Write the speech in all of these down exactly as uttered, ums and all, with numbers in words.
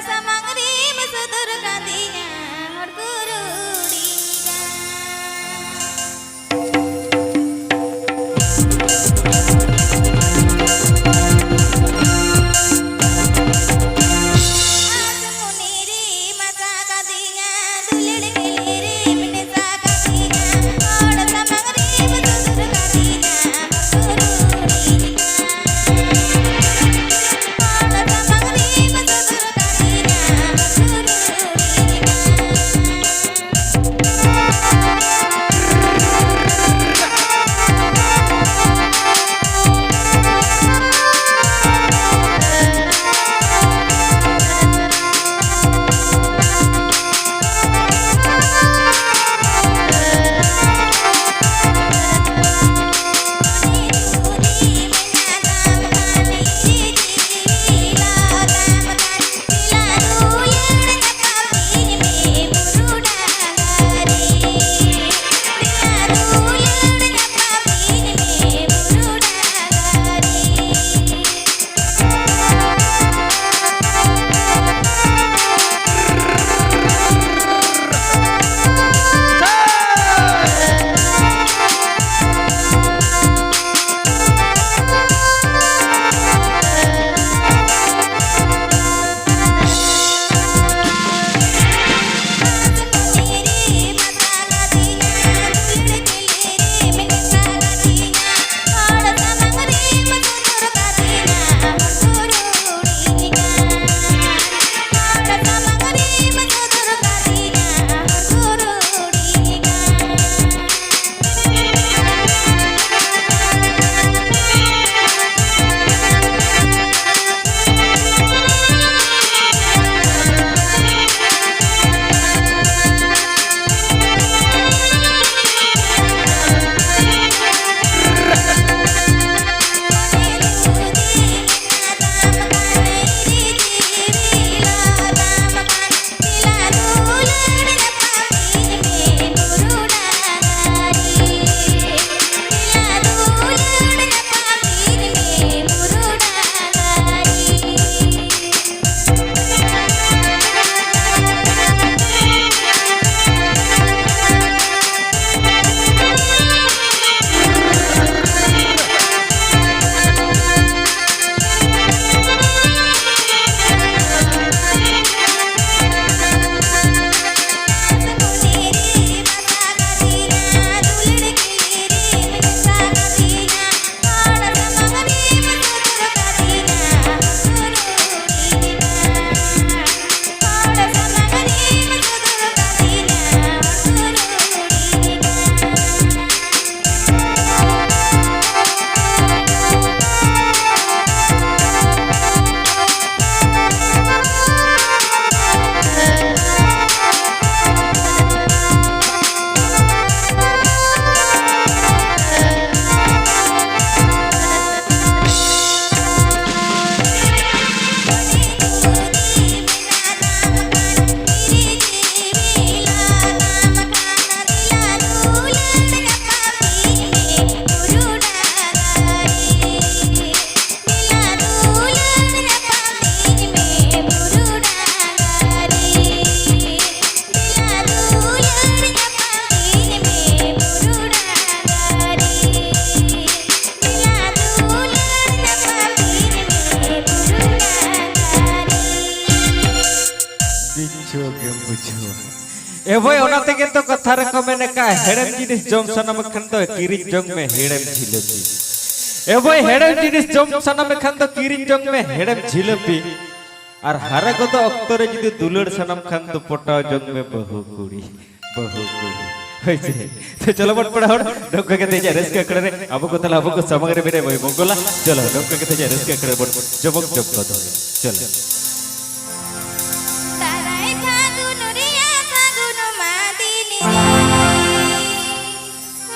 ᱥᱟᱢᱟᱝ ᱨᱮᱢ ᱥᱚᱫᱚᱨ ᱠᱟᱫᱤᱧᱟ ᱦᱚᱲ ᱠᱚ ᱨᱩᱲᱤ ᱜᱟᱱ᱾ ᱟᱥᱢᱩᱱᱤ ᱨᱮ ᱢᱟᱥᱟ ᱠᱟᱫᱤᱧᱟ, ᱫᱩᱞᱟᱹᱲ ᱜᱮᱞᱮ ᱨᱮ ᱢᱮᱥᱟ ᱠᱟᱫᱤᱧᱟ, ᱦᱚᱲ ᱥᱟᱢᱟᱝ ᱨᱮᱢ ᱥᱚᱫᱚᱨ ᱠᱟᱫᱤᱧᱟ ᱦᱚᱲ ᱠᱚ ᱨᱩᱲᱤ ᱜᱟᱱ᱾ ᱦᱚᱲ ᱥᱟᱢᱟᱝ ᱨᱮᱢ ᱥᱚᱫᱚᱨ ᱠᱟᱫᱤᱧᱟ ᱦᱚᱲ ᱠᱚ ᱨᱩᱲᱤ ᱜᱟᱱ᱾ ᱮ ᱵᱷᱟᱹᱭ, ᱚᱱᱟ ᱛᱮᱜᱮ ᱛᱚ ᱠᱟᱛᱷᱟ ᱨᱮᱠᱚ ᱢᱮᱱ ᱟᱠᱟᱫ, ᱦᱮᱲᱮᱢ ᱡᱤᱱᱤᱥ ᱡᱚᱢ ᱥᱟᱱᱟᱢ ᱠᱷᱟᱱ ᱫᱚ ᱠᱤᱨᱤᱧ ᱡᱚᱝ ᱢᱮ ᱦᱮᱲᱮᱢ ᱡᱷᱤᱞᱟᱹᱯᱤ᱾ ᱮ ᱵᱷᱟᱹᱭ, ᱦᱮᱲᱮᱢ ᱡᱤᱱᱤᱥ ᱡᱚᱢ ᱥᱟᱱᱟᱢ ᱠᱷᱟᱱ ᱫᱚ ᱠᱤᱨᱤᱧ ᱡᱚᱝ ᱢᱮ ᱦᱮᱲᱮᱢ ᱡᱷᱤᱞᱟᱹᱯᱤ᱾ ᱟᱨ ᱦᱟᱨᱟ ᱜᱚᱫᱚᱜ ᱚᱠᱛᱚ ᱨᱮ ᱡᱩᱫᱤ ᱫᱩᱞᱟᱹᱲ ᱥᱟᱱᱟᱢ ᱠᱷᱟᱱ ᱫᱚ ᱯᱚᱴᱟᱣ ᱡᱚᱝ ᱢᱮ ᱵᱟᱹᱦᱩ ᱠᱩᱲᱤ, ᱵᱟᱹᱦᱩ ᱠᱩᱲᱤ᱾ ᱦᱳᱭ ᱥᱮ? ᱛᱚ ᱪᱚᱞᱚ ᱵᱚᱱ ᱯᱮᱲᱟ ᱦᱚᱲ, ᱱᱚᱝᱠᱟ ᱠᱟᱛᱮ ᱤᱧᱟᱹᱜ ᱨᱟᱹᱥᱠᱟᱹ ᱟᱠᱷᱲᱟ ᱨᱮ ᱟᱵᱚ ᱠᱚ ᱛᱟᱞᱟ ᱟᱵᱚ ᱠᱚ ᱥᱟᱢᱟᱝ ᱨᱮ ᱢᱮᱱᱟᱭ ᱵᱷᱟᱹᱭ ᱢᱚᱝᱜᱚᱞᱟ᱾ ᱪᱚᱞᱚ ᱱᱚᱝᱠᱟ ᱠᱟᱛᱮ ᱤᱧᱟᱹᱜ ᱨᱟᱹᱥᱠᱟᱹ ᱟᱠᱷᱲᱟ ᱨᱮ ᱵᱚᱱ ᱡᱚᱢᱚᱠ ᱡᱚᱢ ᱜᱚᱫᱚᱜ᱾ ᱪᱚᱞᱚ᱾ ᱫᱟᱨᱟᱭ ᱯᱷᱟᱹᱜᱩᱱ ᱨᱮᱭᱟᱜ ᱯᱷᱟᱹᱜᱩᱱ ᱢᱟᱫᱤᱱ ᱨᱮ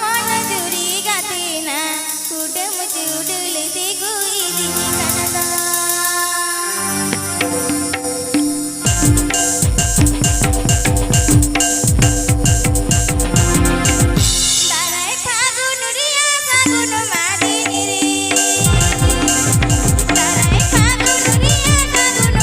ᱢᱚᱱ ᱡᱩᱨᱤ ᱜᱟᱛᱮᱱᱟ ᱠᱩᱰᱟᱹᱢ ᱪᱩᱰᱟᱹᱞ ᱛᱮ ᱜᱩᱭ ᱫᱤᱧ ᱠᱟᱱᱟ᱾ ᱫᱟᱨᱟᱭ ᱯᱷᱟᱹᱜᱩᱱ ᱨᱮᱭᱟᱜ ᱯᱷᱟᱹᱜᱩᱱ ᱢᱟᱫᱤᱱ ᱨᱮ, ᱫᱟᱨᱟᱭ ᱯᱷᱟᱹᱜᱩᱱ ᱨᱮᱭᱟᱜ ᱯᱷᱟᱹᱜᱩᱱ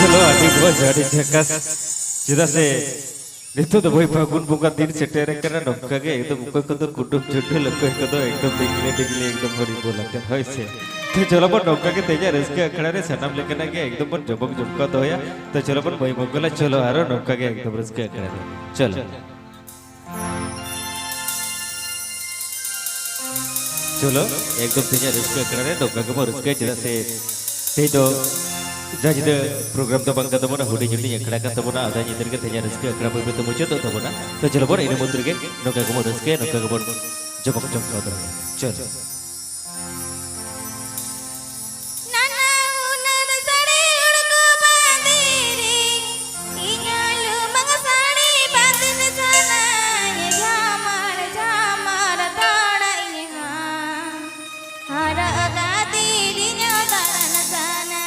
ᱪᱚᱞᱚ, ᱟᱹᱰᱤ ᱢᱚᱡᱽ, ᱟᱹᱰᱤ ᱡᱷᱟᱠᱟᱥ᱾ ᱪᱮᱫᱟᱜ ᱥᱮ ᱱᱤᱛᱚᱜ ᱫᱚ ᱵᱷᱟᱹᱭ ᱯᱷᱟᱹᱜᱩᱱ ᱵᱚᱸᱜᱟ ᱫᱤᱱ ᱥᱮᱴᱮᱨ ᱟᱠᱟᱱᱟ, ᱱᱚᱝᱠᱟ ᱜᱮ ᱮᱠᱫᱚᱢ ᱚᱠᱚᱭ ᱠᱚᱫᱚ ᱠᱩᱰᱩᱢ ᱪᱩᱰᱩᱞ, ᱚᱠᱚᱭ ᱠᱚᱫᱚ ᱮᱠᱫᱚᱢ ᱰᱤᱜᱽᱞᱤ ᱰᱤᱜᱽᱞᱤ ᱮᱠᱫᱚᱢ ᱦᱚᱨᱤ ᱵᱚᱞ ᱟᱠᱟᱱ, ᱦᱳᱭ ᱥᱮ᱾ ᱛᱚ ᱪᱚᱞᱚ ᱵᱚᱱ ᱱᱚᱝᱠᱟ ᱜᱮ ᱛᱮᱦᱮᱧᱟᱜ ᱨᱟᱹᱥᱠᱟᱹ ᱟᱠᱷᱲᱟ ᱨᱮ ᱥᱟᱱᱟᱢ ᱞᱮᱠᱟᱱᱟᱜ ᱜᱮ ᱮᱠᱫᱚᱢ ᱵᱚᱱ ᱡᱚᱢᱚᱠ ᱡᱚᱢᱠᱟᱣ ᱫᱚᱦᱚᱭᱟ᱾ ᱛᱚ ᱪᱚᱞᱚ ᱵᱚᱱ ᱢᱟᱹᱭ ᱢᱚᱝᱜᱚᱞᱟ, ᱪᱚᱞᱚ ᱟᱨᱚ ᱱᱚᱝᱠᱟ ᱜᱮ ᱮᱠᱫᱚᱢ ᱨᱟᱹᱥᱠᱟᱹ ᱟᱠᱷᱲᱟ ᱨᱮ ᱪᱚᱞᱚ᱾ ᱪᱚᱞᱚ, ᱮᱠᱫᱚᱢ ᱛᱮᱦᱮᱧᱟᱜ ᱨᱟᱹᱥᱠᱟᱹ ᱟᱠᱷᱲᱟ ᱨᱮ ᱱᱚᱝᱠᱟ ᱜᱮᱵᱚᱱ ᱨᱟᱹᱥᱠᱟᱹᱭᱟ, ᱪᱮᱫᱟᱜ ᱥᱮ ᱛᱮᱦᱮᱧ ᱫᱚ ᱡᱟ ᱧᱤᱫᱟᱹ ᱯᱨᱳᱜᱨᱟᱢ ᱫᱚ ᱵᱟᱝ ᱠᱟᱱ ᱛᱟᱵᱚᱱᱟ, ᱦᱩᱰᱤᱧ ᱦᱩᱰᱤᱧ ᱟᱠᱷᱲᱟ ᱠᱟᱱ ᱛᱟᱵᱚᱱᱟ, ᱟᱫᱷᱟ ᱧᱤᱫᱟᱹ ᱨᱮᱜᱮ ᱛᱮᱦᱮᱧᱟᱜ ᱨᱟᱹᱥᱠᱟᱹ ᱟᱠᱷᱲᱟ ᱵᱟᱹᱭ ᱵᱟᱹᱭ ᱛᱮ ᱢᱩᱪᱟᱹᱫᱚᱜ ᱛᱟᱵᱚᱱᱟ᱾ ᱛᱚ ᱪᱚᱞᱚ ᱵᱚᱱ ᱤᱱᱟᱹ ᱢᱩᱫᱽ ᱨᱮᱜᱮ ᱱᱚᱝᱠᱟ ᱜᱮᱵᱚᱱ ᱨᱟᱹᱥᱠᱟᱹᱭᱟ, ᱱᱚᱝᱠᱟ ᱜᱮᱵᱚᱱ ᱡᱚᱢᱚᱠ ᱡᱚᱢᱠᱟᱣ ᱫᱚᱦᱚᱭᱟ᱾ ᱪᱚᱞᱚ᱾ ᱱᱟᱱᱟ ᱦᱩᱱᱟᱹᱨ ᱥᱟᱹᱲᱤ ᱩᱲᱠᱩ ᱵᱟᱸᱫᱮ ᱨᱮ, ᱤᱧᱟᱹᱜ ᱞᱩᱢᱟᱹᱝ ᱥᱟᱹᱲᱤ ᱵᱟᱸᱫᱮ ᱥᱟᱱᱟᱧ, ᱡᱷᱟᱢᱟᱨ ᱡᱷᱟᱢᱟᱨ ᱛᱚᱲᱟᱧ ᱦᱟᱸ, ᱦᱚᱨᱚᱜ ᱠᱟᱛᱮ ᱤᱧ ᱫᱟᱬᱟᱱ ᱥᱟᱱᱟᱧ᱾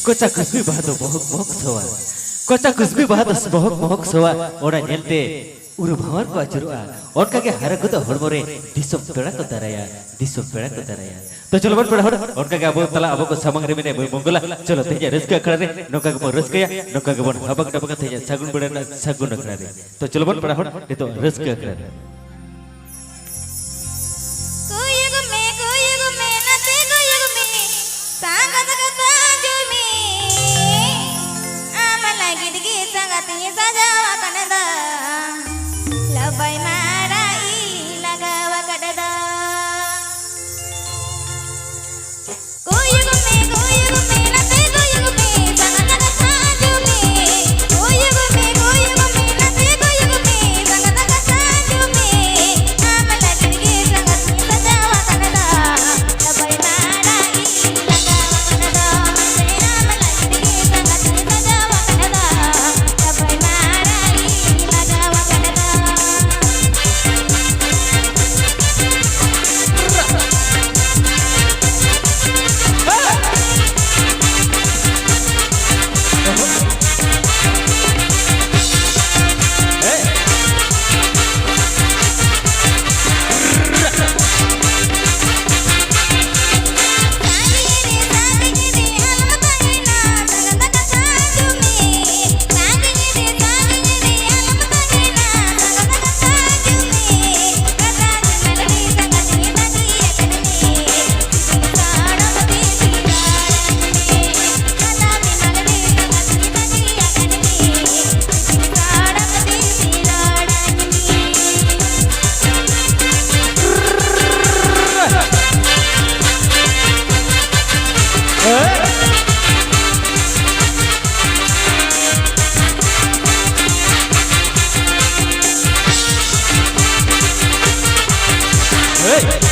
ᱠᱚᱪᱟ ᱠᱩᱥᱵᱤ ᱵᱟᱦᱟ ᱫᱚ ᱢᱚᱦᱚᱠ ᱢᱚᱦᱚᱠ ᱥᱚᱣᱟ᱾ ᱠᱚᱪᱟ ᱠᱩᱥᱵᱤ ᱵᱟᱦᱟ ᱫᱚ ᱢᱚᱦᱚᱠ ᱢᱚᱦᱚᱠ ᱥᱚᱣᱟ᱾ ᱚᱱᱟ ᱧᱮᱞᱛᱮ ᱩᱨᱩ ᱵᱷᱟᱶᱟᱨ ᱠᱚ ᱟᱹᱪᱩᱨᱚᱜᱼᱟ᱾ ᱚᱱᱠᱟᱜᱮ ᱦᱟᱨᱟ ᱜᱚᱫᱚᱜ ᱦᱚᱲᱢᱚ ᱨᱮ ᱫᱤᱥᱚᱢ ᱯᱮᱲᱟ ᱠᱚ ᱫᱟᱨᱟᱭᱟ, ᱫᱤᱥᱚᱢ ᱯᱮᱲᱟ ᱠᱚ ᱫᱟᱨᱟᱭᱟ᱾ ᱛᱚ ᱪᱚᱞᱚ ᱵᱚᱱ ᱯᱮᱲᱟ ᱦᱚᱲ, ᱚᱱᱠᱟᱜᱮ ᱟᱵᱚ ᱛᱟᱞᱟ ᱟᱵᱚ ᱠᱚ ᱥᱟᱢᱟᱝ ᱨᱮ ᱢᱮᱱᱟᱭ ᱢᱟᱹᱭ ᱢᱚᱝᱜᱚᱞᱟ᱾ ᱪᱚᱞᱚ ᱛᱮᱦᱮᱧᱟᱜ ᱨᱟᱹᱥᱠᱟᱹ ᱟᱠᱷᱲᱟ ᱨᱮ ᱱᱚᱝᱠᱟ ᱜᱮᱵᱚᱱ ᱦᱟᱵᱟᱝ ᱰᱟᱵᱟᱝᱟ ᱛᱮᱦᱮᱧᱟᱜ ᱥᱟᱹᱜᱩᱱ ᱵᱮᱲᱟ ᱨᱮᱱᱟᱜ ᱥᱟᱹᱜᱩᱱ ᱟᱠᱷᱲᱟ ᱨᱮ᱾ ᱛᱚ ᱪᱚᱞᱚ ᱵᱚᱱ ᱯᱮᱲᱟ ᱦᱚᱲ, ᱱᱤᱛᱚᱜ ᱨᱟᱹᱥᱠᱟᱹ ᱟᱠᱷᱲᱟ ᱨᱮ᱾ ᱠᱚᱭᱚᱜ ᱢᱮ, ᱠᱚᱭᱚᱜ ᱢᱮ, ᱱᱟᱛᱮ ᱠᱚᱭᱚᱜ ᱢᱮ, ᱥᱟᱸᱜᱟᱛ ᱠᱟᱛᱷᱟ ᱟᱸᱡᱚᱢ ᱢᱮ᱾ ᱟᱢ ᱞᱟᱹᱜᱤᱫ ᱜᱮ ᱥᱟᱸᱜᱟᱛ ᱤᱧ ᱥᱟᱡᱟᱣ ᱟᱠᱟᱫᱟ, ᱞᱟᱵᱟᱭ ᱢᱟᱨᱟ ᱤᱧ ᱞᱟᱜᱟᱣ ᱟᱠᱟᱫᱟ᱾ ᱠᱚᱭᱚᱜ ᱢᱮ, ᱠᱚᱭᱚᱜ ᱢᱮ, ᱱᱟᱛᱮ ᱠᱚᱭᱚᱜ ᱢᱮ, ᱥᱟᱸᱜᱟᱛ ᱠᱟᱛᱷᱟ ᱟᱸᱡᱚᱢ ᱢᱮ᱾ ᱠᱚᱭᱚᱜ ᱢᱮ, ᱠᱚᱭᱚᱜ ᱢᱮ, ᱱᱟᱛᱮ ᱠᱚᱭᱚᱜ ᱢᱮ, ᱥᱟᱸᱜᱟᱛ ᱠᱟᱛᱷᱟ ᱟᱸᱡᱚᱢ ᱢᱮ᱾ ᱟᱢ ᱞᱟᱹᱜᱤᱫ ᱜᱮ ᱥᱟᱸᱜᱟᱛ ᱤᱧ ᱥᱟᱡᱟᱣ ᱟᱠᱟᱫᱟ, ᱞᱟᱵᱟᱭ ᱢᱟᱨᱟ ᱤᱧ ᱞᱟᱜᱟᱣ ᱟᱠᱟᱫᱟ᱾ ᱟᱢ ᱞᱟᱹᱜᱤᱫ ᱜᱮ ᱥᱟᱸᱜᱟᱛ ᱤᱧ ᱥᱟᱡᱟᱣ ᱟᱠᱟᱫᱟ, ᱞᱟᱵᱟᱭ ᱢᱟᱨᱟ ᱤᱧ ᱞᱟᱜᱟᱣ ᱟᱠᱟᱫᱟ᱾ Hey!